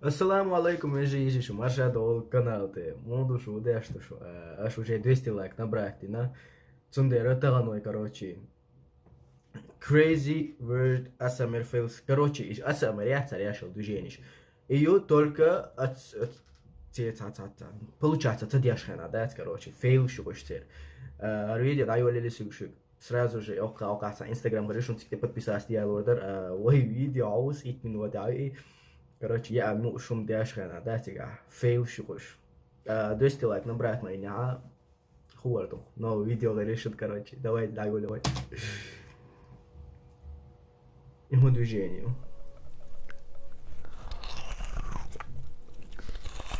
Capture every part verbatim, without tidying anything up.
Ассаламу алейкум, вежарий, йижарий, шу марша дола канал тӀа. Мун ду шу, деш ду шу, э, аш уже двести лайк набрать дина. Цундела тахан вай, короче, Crazy World A S M R Fails. Короче, иш A S M R яц цар яшал движенеш. Ию только от, от, ца, ца, ца, ца. Получается, ца деш хьана, да, короче, фейл шу гуш цер. Э, ар видео дӀайолале суг шуг. Сразу же, окка, окка, ца Instagram гӀале шун цикте подписаться дӀаялор дар, э, вай видео аус, ит минут дӀай. Короче, я, ну, шум деш хьана, да, цига, фейл шу гуш. Э, двести лайк набрать ма иня, Ховргда. Но видео гӀале шун, короче. Давай, дӀайола вай. Ему движение.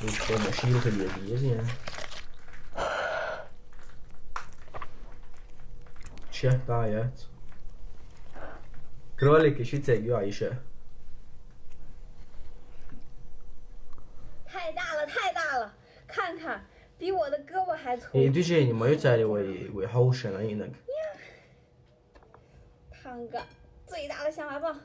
Видишь, ладно, шил хиле, я. Чё, да, я. Кролики, щи цег, я, ещё. 太大了，太大了，看看，比我的胳膊还粗。 Э, движение моё царе вай, вай хаушена инак. 烫个最大的象拔蚌。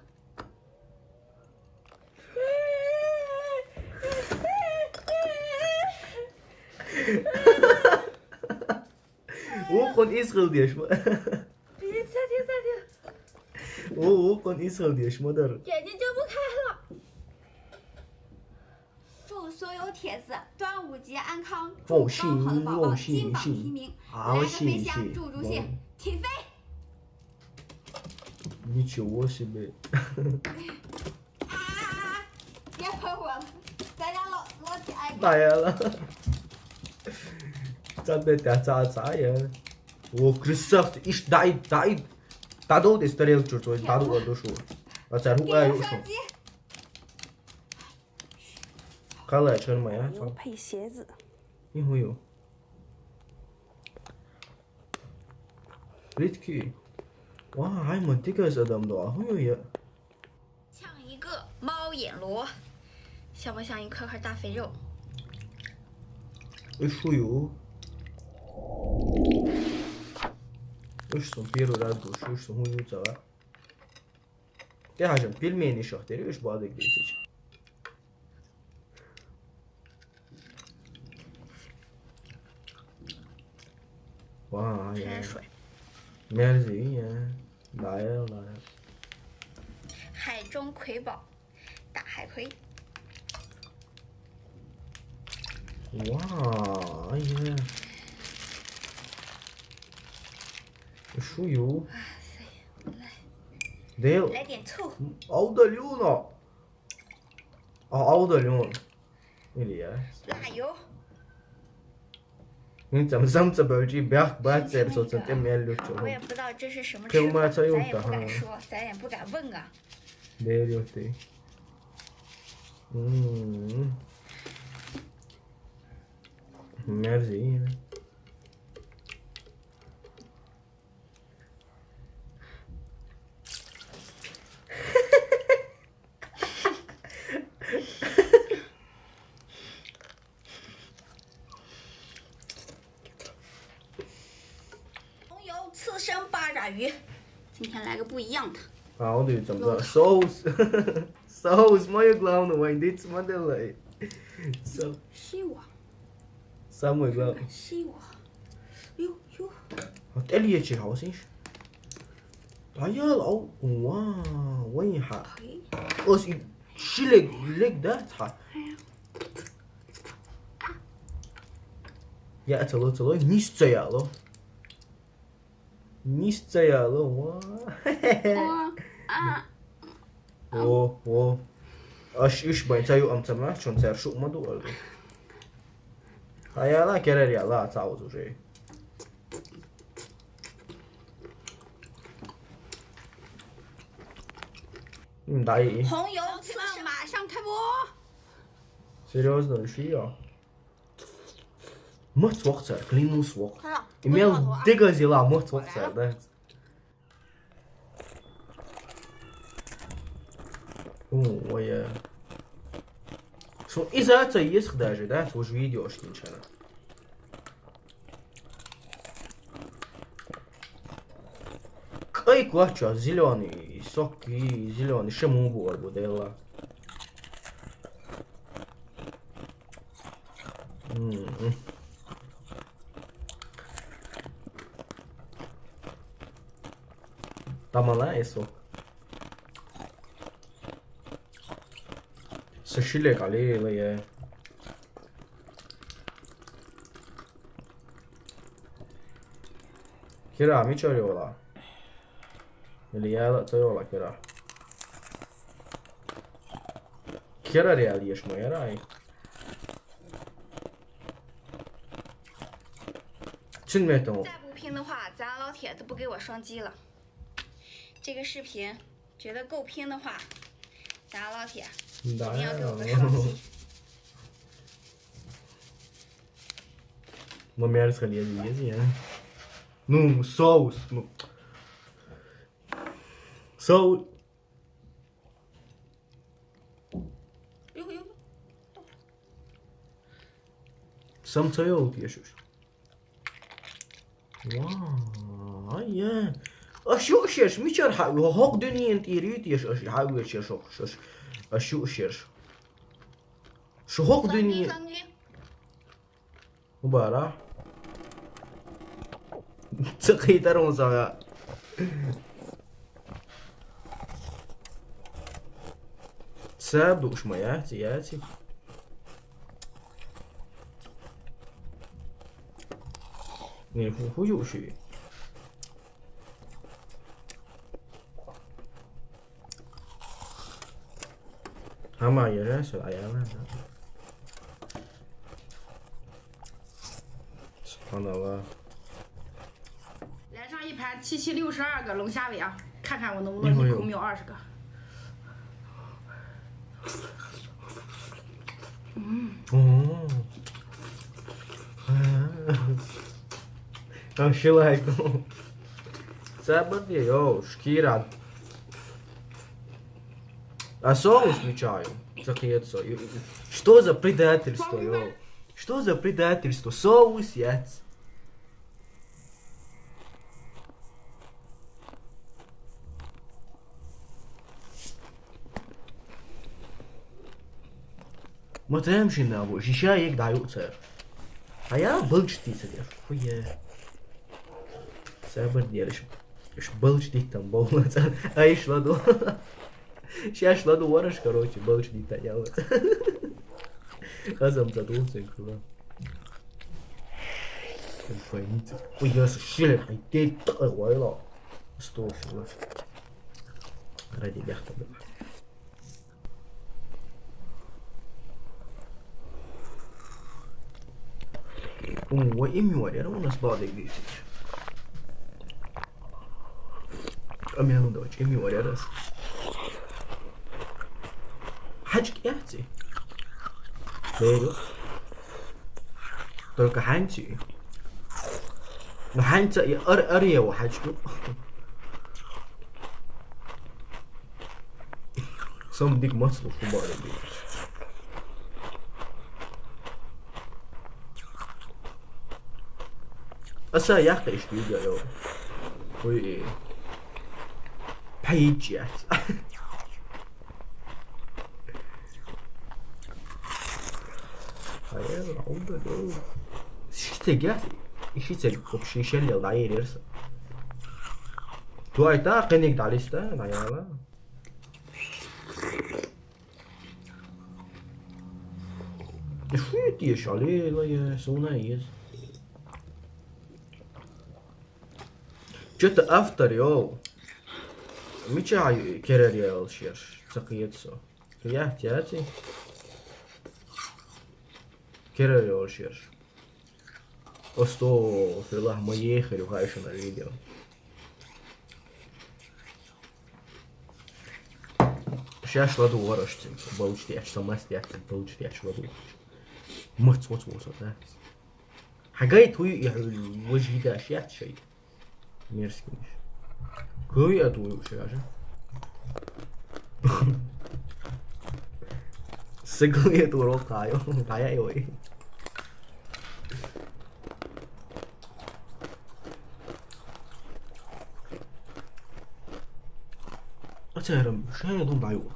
Укхун исгъил деш ма. 别，再听，再听。 У, укхун исгъил деш ма дар. 眼睛睁不开了。 祝所有铁子端午节安康，祝高考的宝宝金榜题名，来个飞翔，祝祝兴，起飞！ Ничего себе. 啊，别喷我了，咱家老老铁挨个。 Даяла. Ца бе, ца, ца, ца, я. О, красавцы, иш, дай, дай. Дадо дес тарел чурт, ой, дадо, ой, душу. А ца рука, ой, душу. 给我上街。 Калай чарма, я? 牛配鞋子。 Ихуй. Ритки. Ва, ай, ма диказ адам да, ахуй, я. 像一个猫眼螺，像不像一块块大肥肉？ Ишую. Иш сум первый раз душу, иш сум хую цава. Те хажам, пельмени шох, те иш бадык десич. Ва, я. 水。 Мерзи, я. Лая, лая. 海中葵宝，大海葵。 Ва, я. Шую. 哇塞，来。 Дел. 来点醋。 Аудалюна. А, аудалюн. Или я. 辣油。 Ин цам зам ца бавчи бях бац цер соцан тем я лючу. 我也不知道这是什么吃法，咱也不敢说，咱也不敢问啊。 Дел юхти. М. Мерзи. Ха. 红油刺身八爪鱼，今天来个不一样的。 А, он дивіться, да. Соус. Соус, моє главне, вайдіть моделей. Со- 吸我， Самое главное. 吸我。哟哟。 Вот Элиечи хаусиш. Даял, ау, ва, вайха. 可以。 Ос и шилек, лек, да, ца. Я цало, цало, нисца яло. Нисца яло, ва. 我啊。 О, о. Аш иш байн цаю амцама, чон цар шу маду алду. Хаяла керер яла цауз уже. М, дай. 红油刺身马上开播。 Серьёзно, иши я. Махцвахцар, клянусь вах. Имел дегазила махцвахцар, да. О, ой. Шо изаца есть даже, да? Уж видео что ничего. Кай клача, зеленый, сок и зеленый, шему буар будела. М-м. Тамала эсо. Сашиле кале лае. Кира, мича йола? Или яла ца йола, Кира? Кира реал еш моя рай. Чин метон. 再不拼的话，咱老铁都不给我双击了。这个视频觉得够拼的话，咱老铁一定要给我个双击。 Ма мерзко лезет, я. Ну, соус, ну. Соус. Сам цаёл пьёшь. Вау, ай, я. А шо шеш, мичар ха, хок дунин тирит еш, а ха веш шеш, шеш. А шо шеш. Шо хок дунин. Убара. Цакъитар он сага. Саб душ ма яци, яци. Не, ху-, ху-, ю-, ши. Ама яра со аяла. Субханаллах. 来上一盘七七六十二个龙虾尾啊，看看我能不能一口秒二十个。 О. А, шилай. Забыт её, шкира. А соус мечаю. Закъетсо. Что за предательство, ё? Что за предательство? Соус яц. Ма тем шин на бу, шиша ек даю цер. А я былч ти цер. Хуе. Сабыр дерш. Иш былч ти там бол. Ай шла ду. Сейчас ладно, вараш, короче, больше не таняла. Хазам задумался, куда. Поймите. Ой, я сушили, ай, ты, ой, вайло. Сто, сто. Ради яхта, да. Ой, им юар, я у нас бады видите. Амел дочь, им юар, я раз. Хачк яти. Беру. Только ханти. Но ханти и ар, ар его хачку. Сам дик масло кубали. Аса яхта ишти видео. Ой. Пейдж яц. Хайер, алда, да. Шитеге, шитеге вообще шелле да ерерс. Дуайта кенек далиста, даяла. Шует еш, але, лае, суна ез. Чё-то автор, йоу. Мича керер ел шеш, цакъетсо. Я, тяти. Керер ел шеш. Остафируллах, ма ехер, хайшана видео. Шеш ладу вараш тем, балуч тяч, самас тяч, балуч тяч ладу. Мыц, мыц, мыц, да. Хагай туй, я, вожида шеш шей. Мерзкий. Кой я туй шеш. Сыгыл я турок кайо, кая йой. Ацарам, шая дум даю.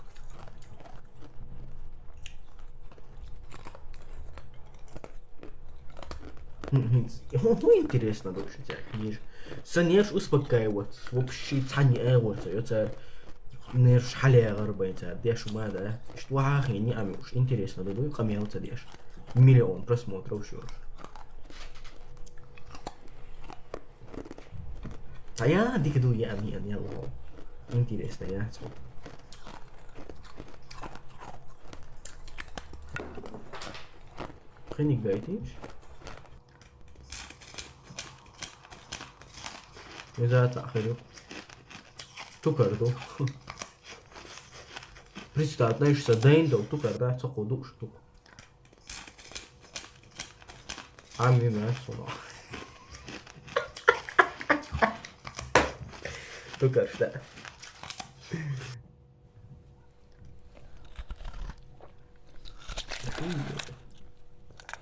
ХӀун, хӀун интересно вообще цаьрга деш? Сан нерваш успокаиваться вообще цхьанне агӀор ца йо цар. Нерваш хьалаьгӀар бай цар, деш ма да. Иштта вахахьа ниам уж интересно да дуй, къамел ца деш. Миллион просмотров шура. А я дика ду я, я, я, я. Интересно, я. Пхениг дайтинч? Иза цахилу. Тукар ду. Представь, знаешь, са дайн дол тукар, да, цохо душ тук. Ами ма суно. Тукар, да.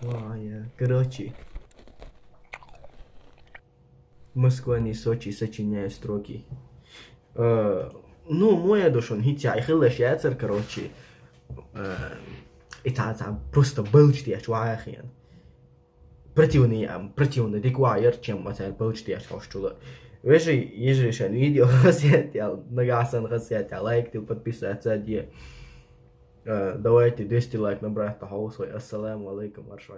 Ой, короче. Москва, не Сочи, сочиняю строки. Э, ну, моя душа, хитя, и хилаш яцер, короче. Э, и та, та просто белч тя чуахин. Противный, ам, противный, диквайер, чем масал белч тя чула. Вежи, ежи шан видео хасят, я, нагасан хасят, я, лайк, ты подписаться, где. Э, давайте двести лайк набрать, пожалуйста. Ассаламу алейкум, маршал.